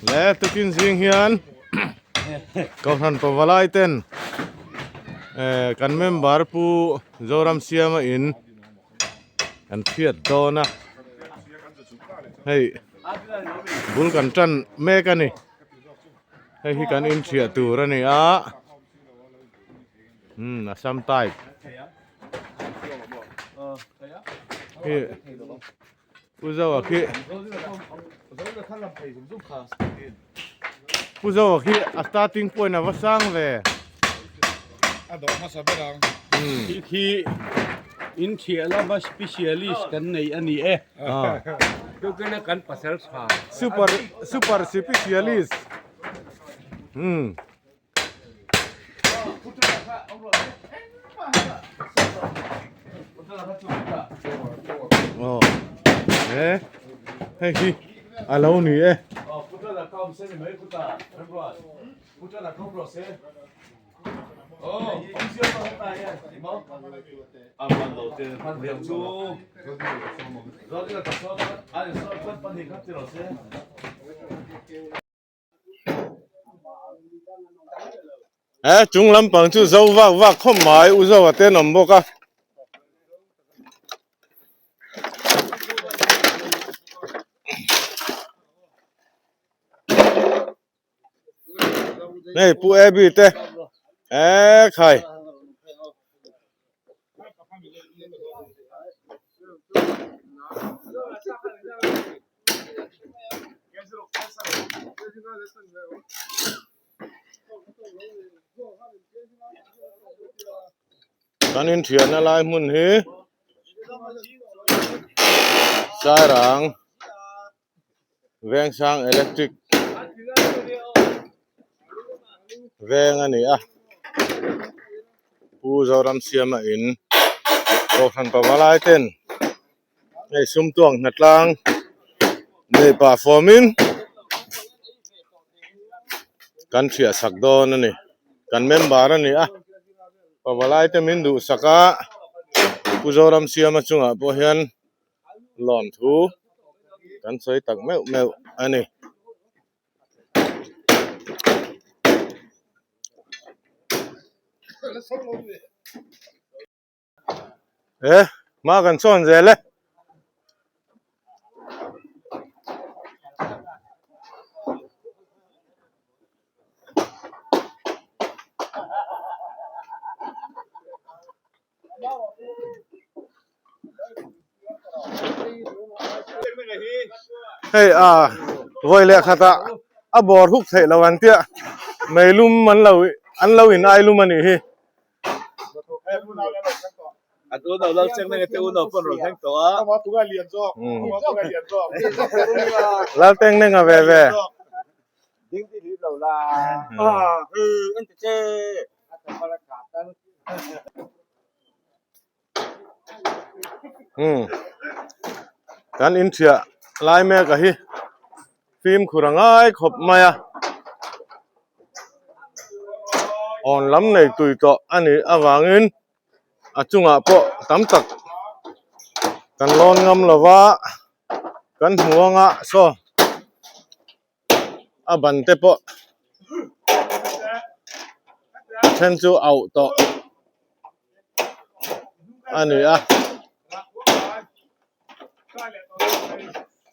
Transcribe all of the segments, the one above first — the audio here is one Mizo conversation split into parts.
Le tukin zing hian Kohhran Pavalai ten eh kan member Pu Zoram Siama in an thiat dawn a hei bul kan tan mek a ni hei hi kan inthiah tur a ni a umm Assam type hi Pu Zoa khi Pu Zoa khi a starting point a va sang ve. A dawh hmasa ber ang. Khi khi in thiah lama specialist kan nei a ni e. Tukina kan pasal tha. Super super specialist. Hmm. Aw he hei hi a lo ni e. He chung lampang chu zo vak vak khawp mai u zo a te an awm bawk a. Hei pu Abby te ekhai. Kan inthianna lai hmun hi Sairang Vengsang electric veng a ni a Pu Zoramsiama in Kohhran pavalai ten hei sum tuak hnatlang nei pah fawmin kan thiah sak dawn a ni kan member a ni a pavalai te min duhsak a Pu Zoramsiama chungah pawh hian lawmthu kan sawi tak meuh meuh a ni. E hma kan sawn zel e. Hei a vawi leh khatah a bawr huk theih lo an tia meilum an lo an lo in ai lum a nih hi. Lalteng nenga ve ve. Umm kan inthiah lai mek a hi fimkhur a ngai khawp mai a awn lam nei tui tawh a nih avangin a chungah pawh tam tak kan lawn ngam lo va kan hmu anga saw. a ban te pawh a then chu auh tawh a ni a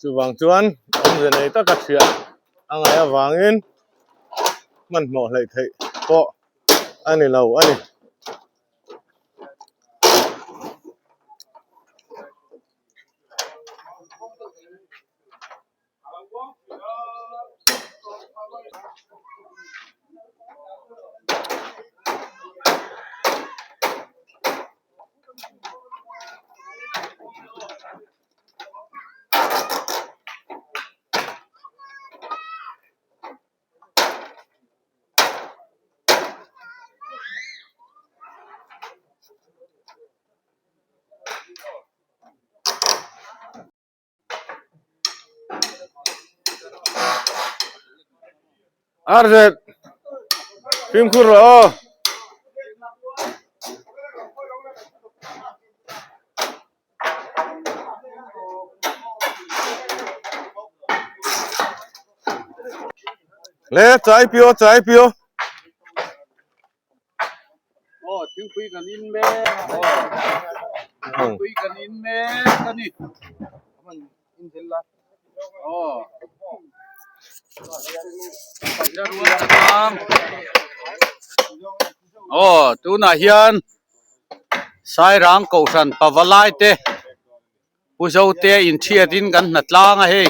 chuvang chuan awmze nei taka hriat a ngaih avangin hmanhmawh hleih theih pawh a ni lo a ni. Arzet fimkhur rawh aw. Le chai pio chai pio. Aw thingpui kan in mek thingpui kan in mek a ni aw aw tunah hian Sairang Kohhran Pavalai te Pu Zote inthiat in kan hna tlang a hei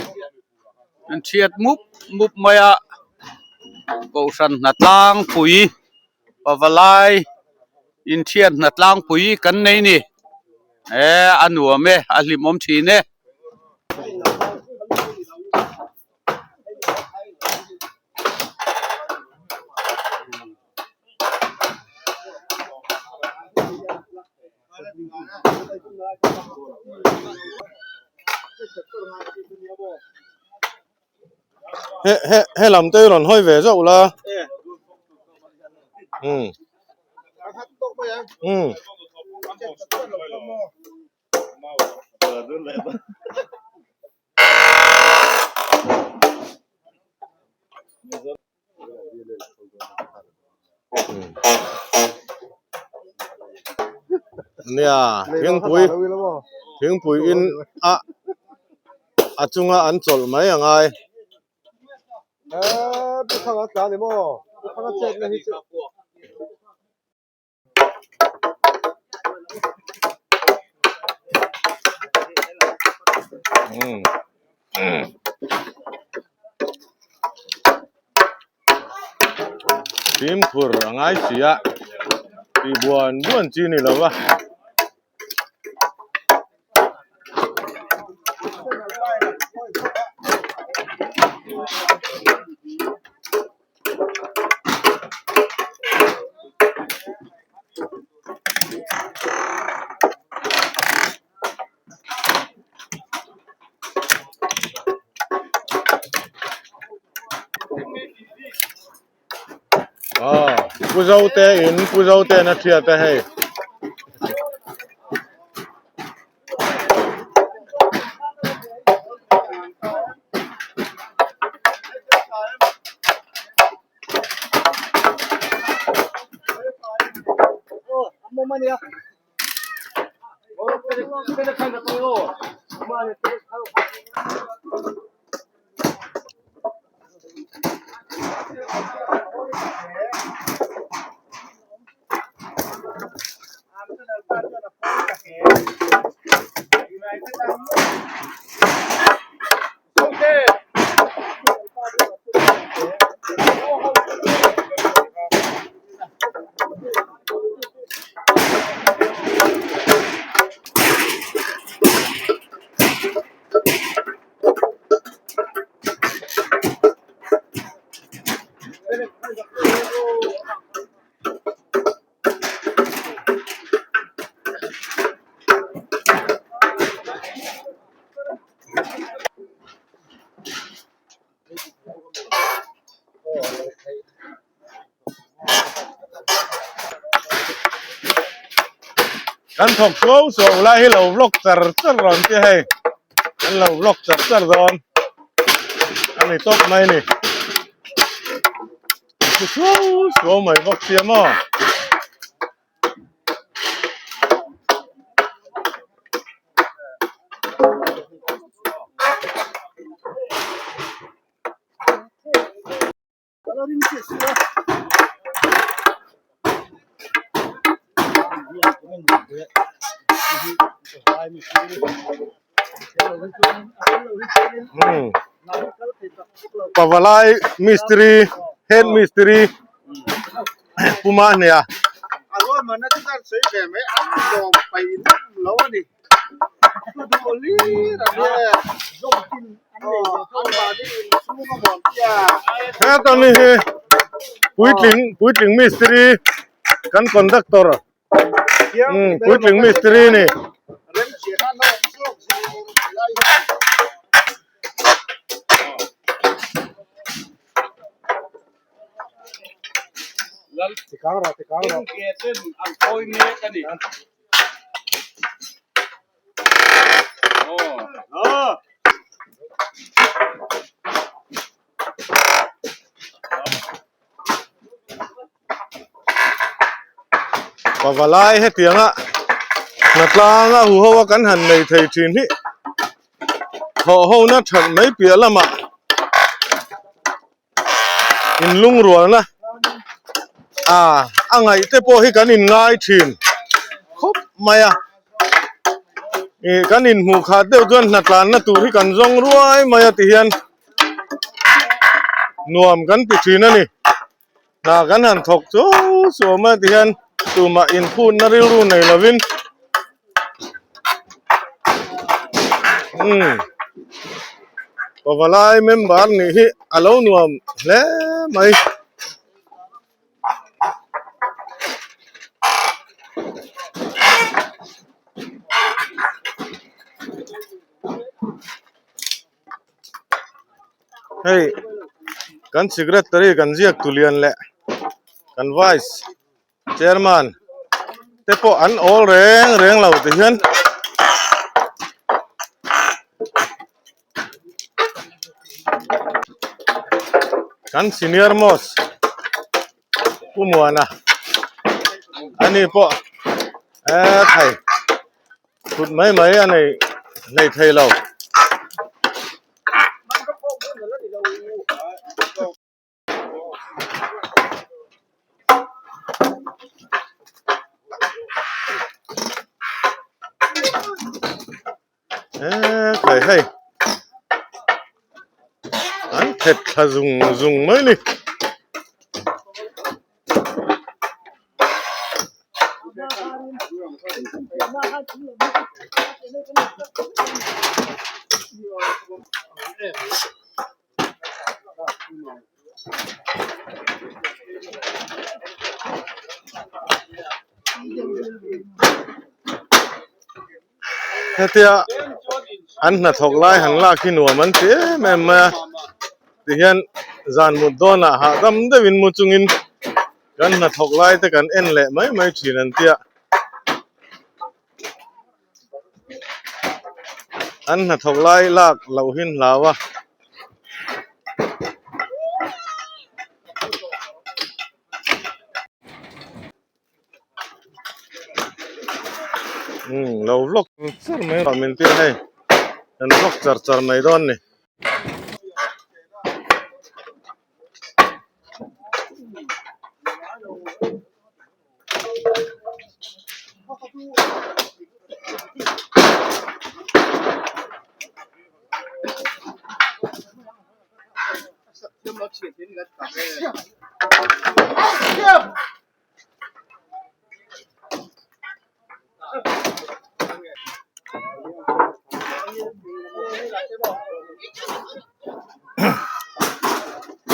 an thiat mup mup mai a kohhran hna tlangpui pavalai inthiat hna tlangpui kan nei ni eh a nuam e a hlimawm thin e. He he he lam te rawn hawi ve zauh la umm umm. Nia thingpui thingpui in a a chunga an chawlh mai a ngai. Fimkhur a ngai si a tih buan buan chi ni lo va. Aw pu zote in pu zote in a thiat a hei. Kan thawk suau suau lai hi lo vlog char char rawn tia hei an lo vlog char char dawn a ni tawp mai a ni suau suau mai bawk sia maw. Pavalai mistiri head mistiri puma a nia. Heta mi hi puitling puitling mistiri kan conductor puitling mistiri a ni. Pavalai hetianga hnatlang a huho a kan han nei thei thin hi thawh hona that mai piah lamah inlungrualna a a ngaih te pawh hi kan inngai thin khawp mai a ih kan inhmuh khat deuh chuan hnatlanna tur hi kan zawng ruai mai a ti hian nuam kan ti thin a ni. Hna kan han thawk chu suam a tihian tumah inphutna rilru nei lovin umm pavalai member nih hi a lo nuam hle mai. Hei kan secretary kan ziak tu lian leh kan vice chairman te pawh an awl reng reng lo ti hian kan senior most Pu Muana ani pawh eee thei thut mai mai a nei nei thei lo. Eee khai hei an phet thla zung zung mai ni. Hetia an hnathawk lai han lak hi nuam an ti em em mai a tihian zan mut dawnah hahdam deuhin mu chungin kan hnathawk lai te kan en leh mai mai thin an tia an hnathawk lai lak loh hi an hlau a. Umm lo vlog char mai rawh min tir hei kan vlog char char mai dawn ni.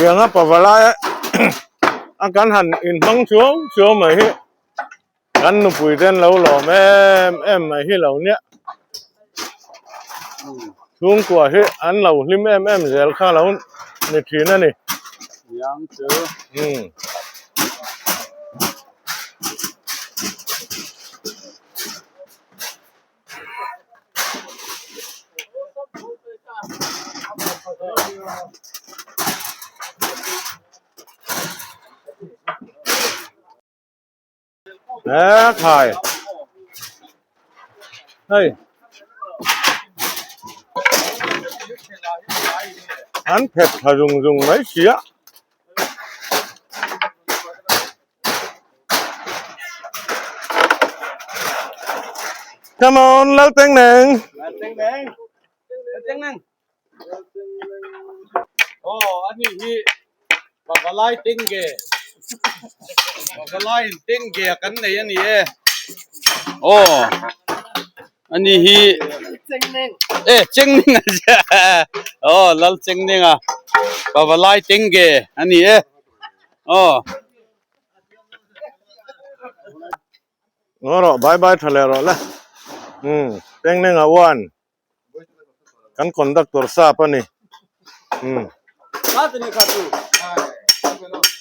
Tianga pavalai a kan han inhmang chuau chuau mai hi kan nupui te an lo lawm em em mai hi lo nia chhungkua hi an lo hlim em em zel kha lo ni thin a ni. He khai hei an phet thla zung zung mai sia. Come on, Lal Teng Neng. Lal Teng Neng. Lal Teng Neng. Oh, ani hi Pavalai Tengge. Pavalai in Tengge a kan nei ani e. Oh, ani hi Cheng Neng. Eh, Cheng Neng a zia. Oh, Lal Cheng Neng a. Pavalai Tengge ani e. Oh. Ngaw rawh, bye bye tha leh rawh le. Teng Neng a one. Kan conductor sap a ni.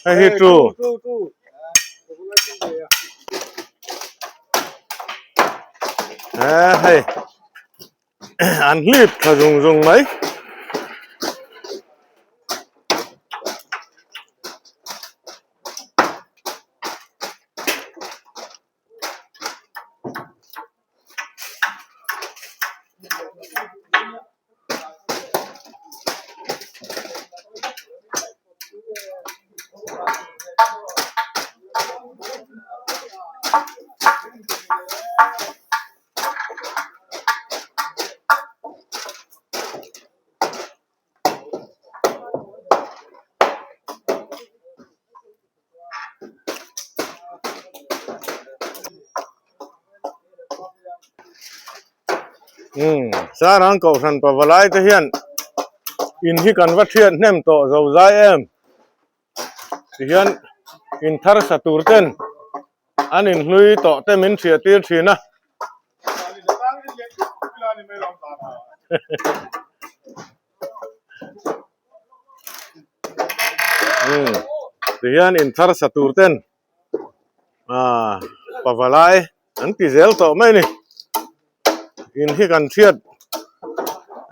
Hei hi two. He hei an hlip tha zung zung mai. Umm Sarang Kohhran pavalai te hian in hi kan va thiat hnem tawh zo zai em tihian in thar sa tur ten an inhlui tawh te min hriat tir thin a. Umm tihian in thar sa tur ten ah pavalai an ti zel tawh mai a ni in hi kan hriat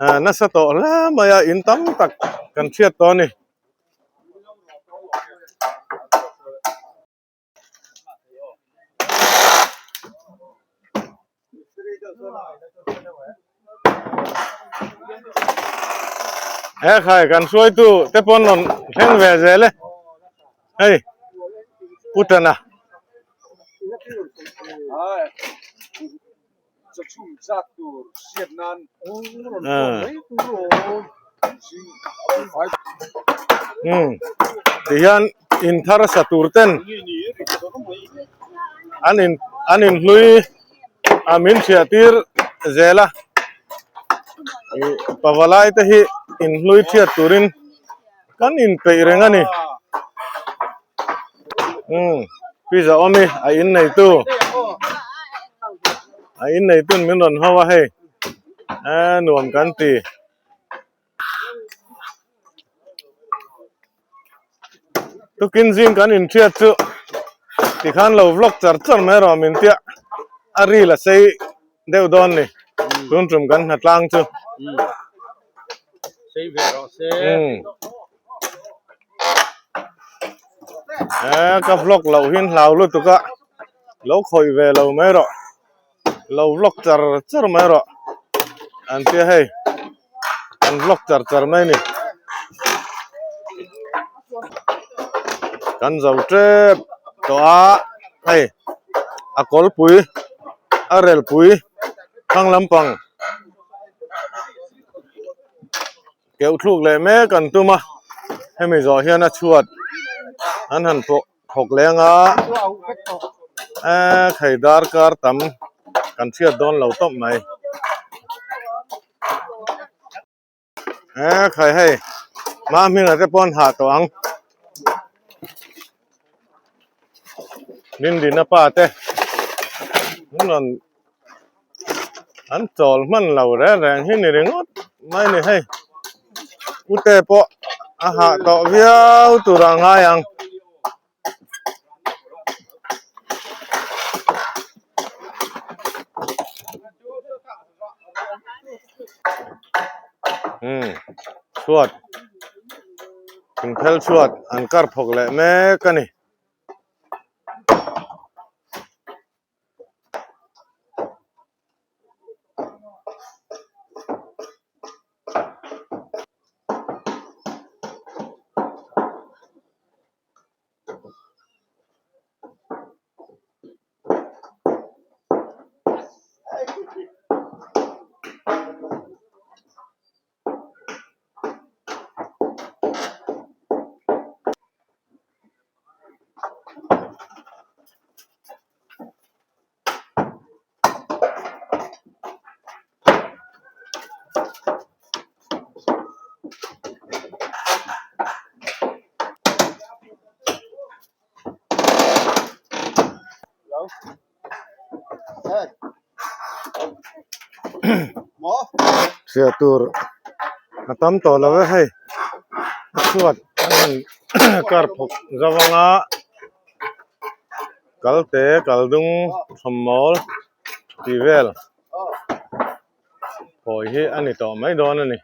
ah nasa tawh hle mai a in tam tak kan hriat tawh a ni. He khai kan hruaitu te pawn rawn thleng ve zel e hei Pu Tana. Umm tihian in thar sa tur ten an in an inhlui a min hriah tir zel a ih pavalai te hi inhlui thiat turin kan inpeih reng a ni umm pizza awm hi a in neitu a in neitun min rawn ho a hei eee nuam kan ti. Tukin zing kan inhriat chu tikhan lo vlog char char mai rawh min tia a ril a sei deuh dawn ni tun tum kan hna tlang chu sei ve rawh se e ka vlog loh hin hlau lutuk a lo khawih ve lo mai rawh lo vlog char char mai rawh an tia hei an vlog char char mai ni kan zo tep tawh a hei a kawlpui a relpui thlang lampang keuh thluk leh mek an tum a hemi zawh hian a chhuat an han pawh thawk leng a eee thei darkar tam kan hriat dawn lo tawp mai eee khai hei hma hmingah te pawh an hah tawh ang Dindina pa te an rawn an chawl hman lo reng reng hi ni ringawt mai a ni hei ute pawh a hah tawh viau tur a ngai ang. Umm chhuat thingphel chhuat an kar phawk leh mek a ni. Hriat tur a tam tawh lo e hei a chhuat a han kar phawk zo anga kal te kal dung thawmmawl tih vel phawi hi a ni tawh mai dawn a ni.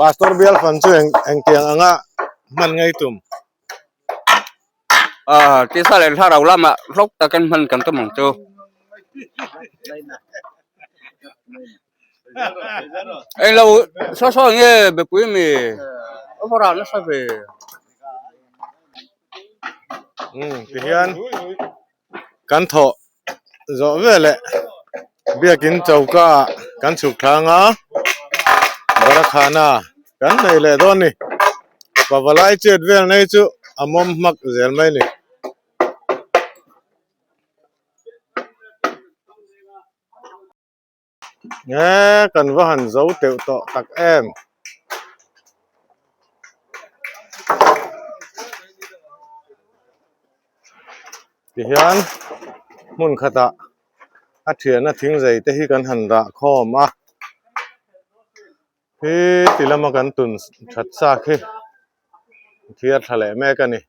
Pastor bial fan chu eng engtiang anga hman ngei tum. Ah tisa leh thlarau lamah hlawk takin hman kan tum ang chu. Englo saw saw nge bepui mi a va rah nasa ve. Umm tihian kan thawh zawh veleh biakin choka ah kan chhuk thlang a barakhana kan nei leh dawn a ni pavalai chet vel nei chu a mawm hmak zel mai a ni. Nge kan va han zo teuh tawh tak em. Tihian hmun khatah a thianna thing zei te hi kan han dah khawm a hi ti lama kan tun that sa khi thiar tha leh mek a ni.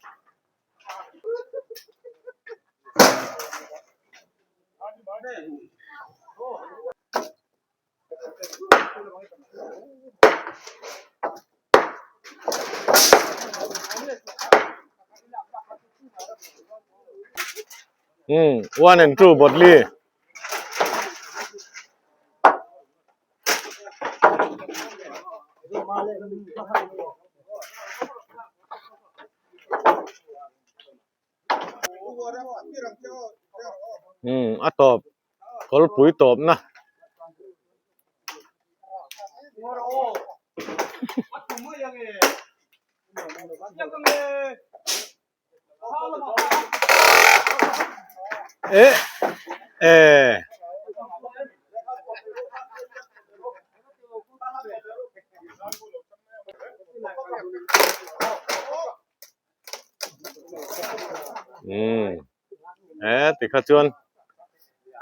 One and two botli. Umm a tawp kawlpui tawpna. Eh eh. Umm eh tikha chuan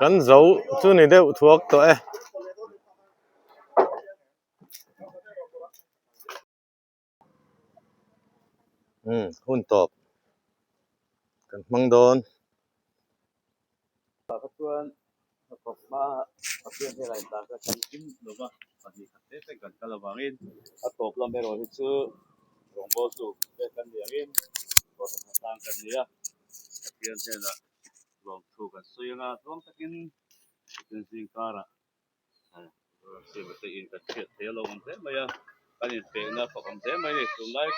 kan zo chu ni deuh thuak tawh e. Umm hun tawp kan hmang dawn. A tawp lam erawh hi chu rawngbawltu te kan ni angin kohhran hna tlang kan ni a, Pathian hnenah lawmthu kan sawi anga tluang takin Pathian zing karah siamte in kan hriat thei a lo awm hle mai a, kan inpekna fak awm hle mai a ni. Tunlai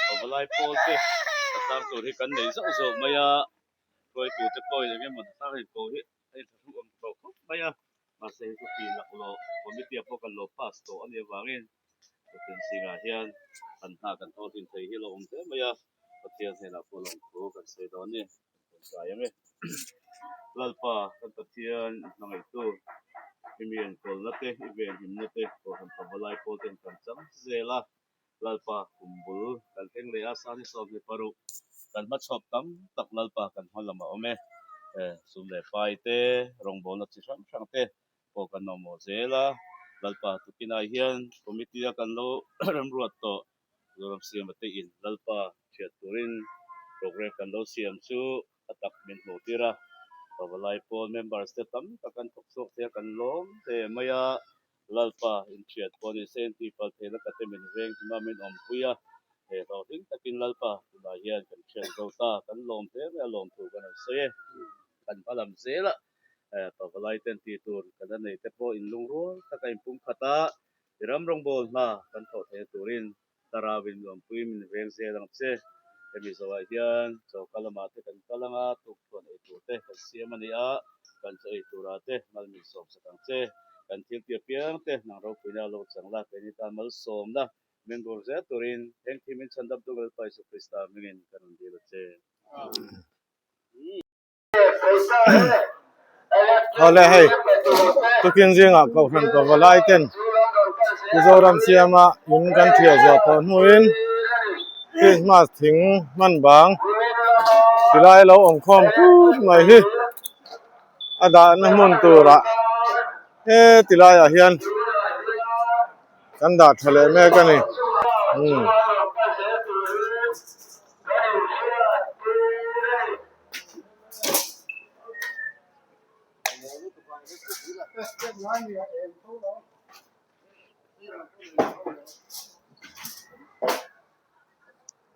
pavalai pawl te hna tlang tur hi kan nei zauh zauh mai a, hruaitute pawhin eng emaw hna tlang inko hi a inthlahrung awm tawh khawp mai a, mahse hei chu tih laklawh committee ah pawh kan lo pass tawh a nih avangin Pathian zingah hian kan hna kan thaw hlim thei hi a lo awm hle mai a, Pathian hnenah pawh lawmthu kan sawi dawn a ni, kan sawi ang e. Lalpa kan Pathian i hmangaihtu, i mi enkawlna te, i venhimna te, Kohhran Pavalai pawl ten kan chang zel a, Lalpa kum bul kan thleng leh a, Sani 26 kan hmachhawp tam tak Lalpa kan hma lamah awm e, sum leh pai te, rawngbawlna chi hrang hrang te, pawh kan mamawh zel a, Lalpa tukinah hian committee a kan lo remruat tawh Zoram siam a te in Lalpa hriat turin programme kan lo siam chu a tak min hmuh tir a, Pavalai pawl members te tam tak kan thawk chhuak thei a kan lawm hle mai a, Lalpa inhriat pawh ni se inti pal thei laka te min veng him a min awmpui a, he hlawhtling takin Lalpa tunah hian kan hriat zo ta kan lawm hle mai a lawmthu kan rawn sawi e, kan hma lam zel a. Pavalai ten tih tur kan la nei te pawh inlungrual taka inpumkhat a, i ram rawngbâwl hna kan thawh theihna turin Thlarauin nuampui min veng zel ang che. Hemi zawhah hian choka lamah te kan kal anga tukthuan ei tur te kan siam a ni a, kan chaw ei turah te mal min sawm sak ang che. Kan thil ti apiang te nang ropuina lo chang la, keini tan malsawmna min rur zel turin engthim in chhandam tu Lalpa Isu Krista hmingin kan rawn dil a che. Awle hei tukin zingah kohhran pavalai ten Mizoram siama in kan thiah zawh tawh hnuin Christmas thing hman bang tilai lo awm khawm tut mai hi a dahna hmun turah he tilaiah hian kan dah tha leh mek a ni umm.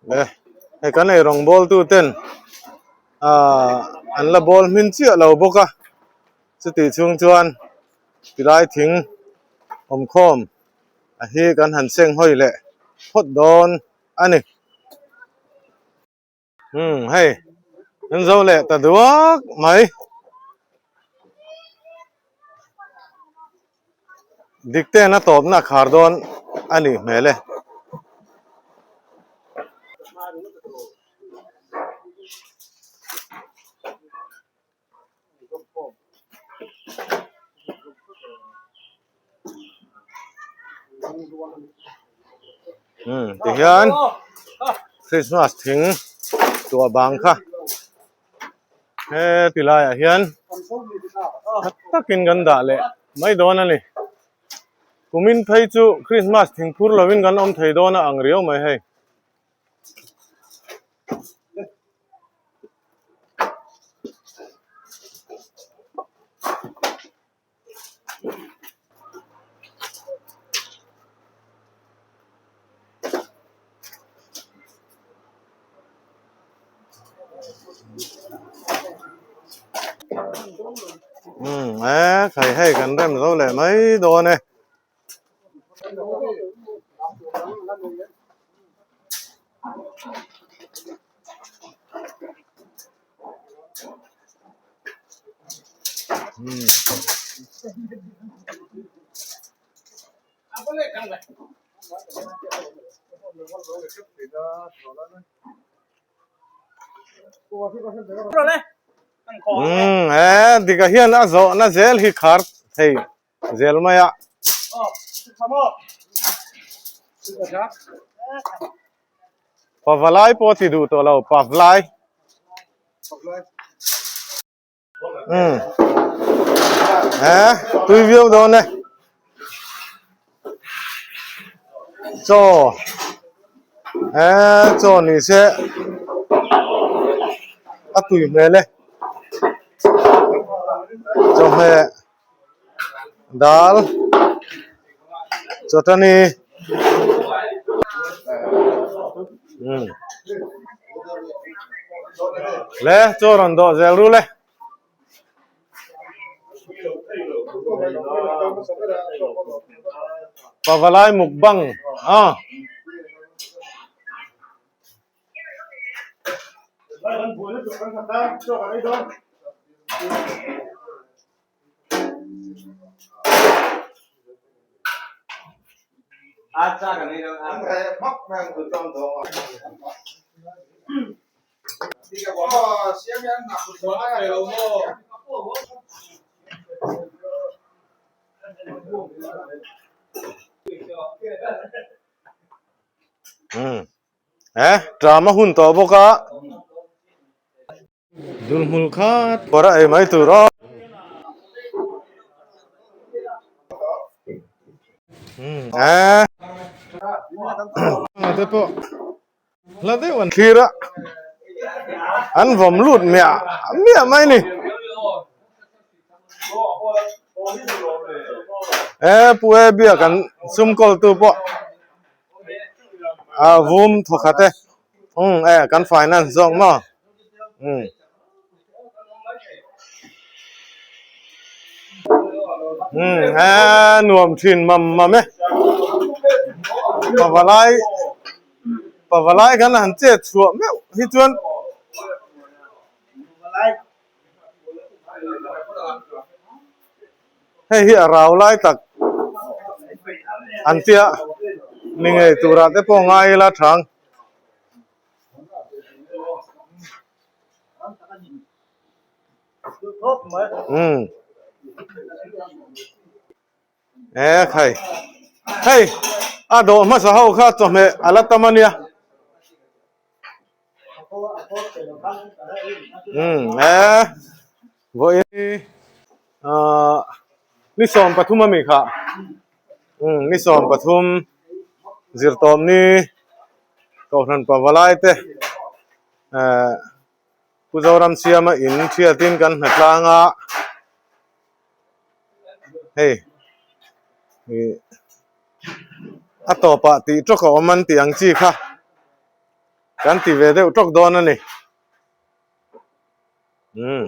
Le hei kan ei rawng bawl tu ten ahh an la bawl hmin chiah lo bawk a chutih chhung chuan tilai thing awmkhawm a hi kan han seng hawi leh phawt dawn a ni. Umm hei an zo leh ta duak mai dik ten a tawpna a khar dawn a nih hmel e. Umm tihian Christmas thing tuah bang kha heti laiah hian tha takin kan dah leh mai dawn a ni kumin phei chu Christmas thing phur lovin kan awm thei dawn a ang riau mai hei. Umm e khai hei kan rem zo leh mai dawn e. Umm he dik ah hian a zawhna zel hi khar thei zel mai a. Pavalai pawh a ti duh tawh lo pavlai. Umm he tui viau dawn e. Chaw he chaw ni se a tui hmel e. Chawhmeh. Dal chutani umm le chaw rawn dawh zel ru le. Pavalai mukbang a. Umm eh tram a hun tawh bawk a. Dulhmul khat kawr a ei mai tur aw. Eh. Te pawh hla deuh an thlir a an vawm lut miah miah mai ni. Eh pu e biak an sum kawl tu pawh a vum thawkhat e. Umm e kan finance zawk maw umm. Umm e nuam thin mam mam e pavalai. Pavalai kan han chet chhuah meuh hi chuan hei hi a rau lai tak an tia ni ngei turah te pawh ngai ila thang. Umm e khai hei a dawh hmasa ho kha chawhmeh a la tam a nia umm e vawiin ahh ni 13 ami kha umm ni 13 zirtawp ni kohhran pavalai te ehh. Pu Zoramsiama in thiatin kan hna tlang a, hei ih a tawpah tih tawk a awm an tih ang chi kha kan ti ve deuh tawk dawn a ni. Umm.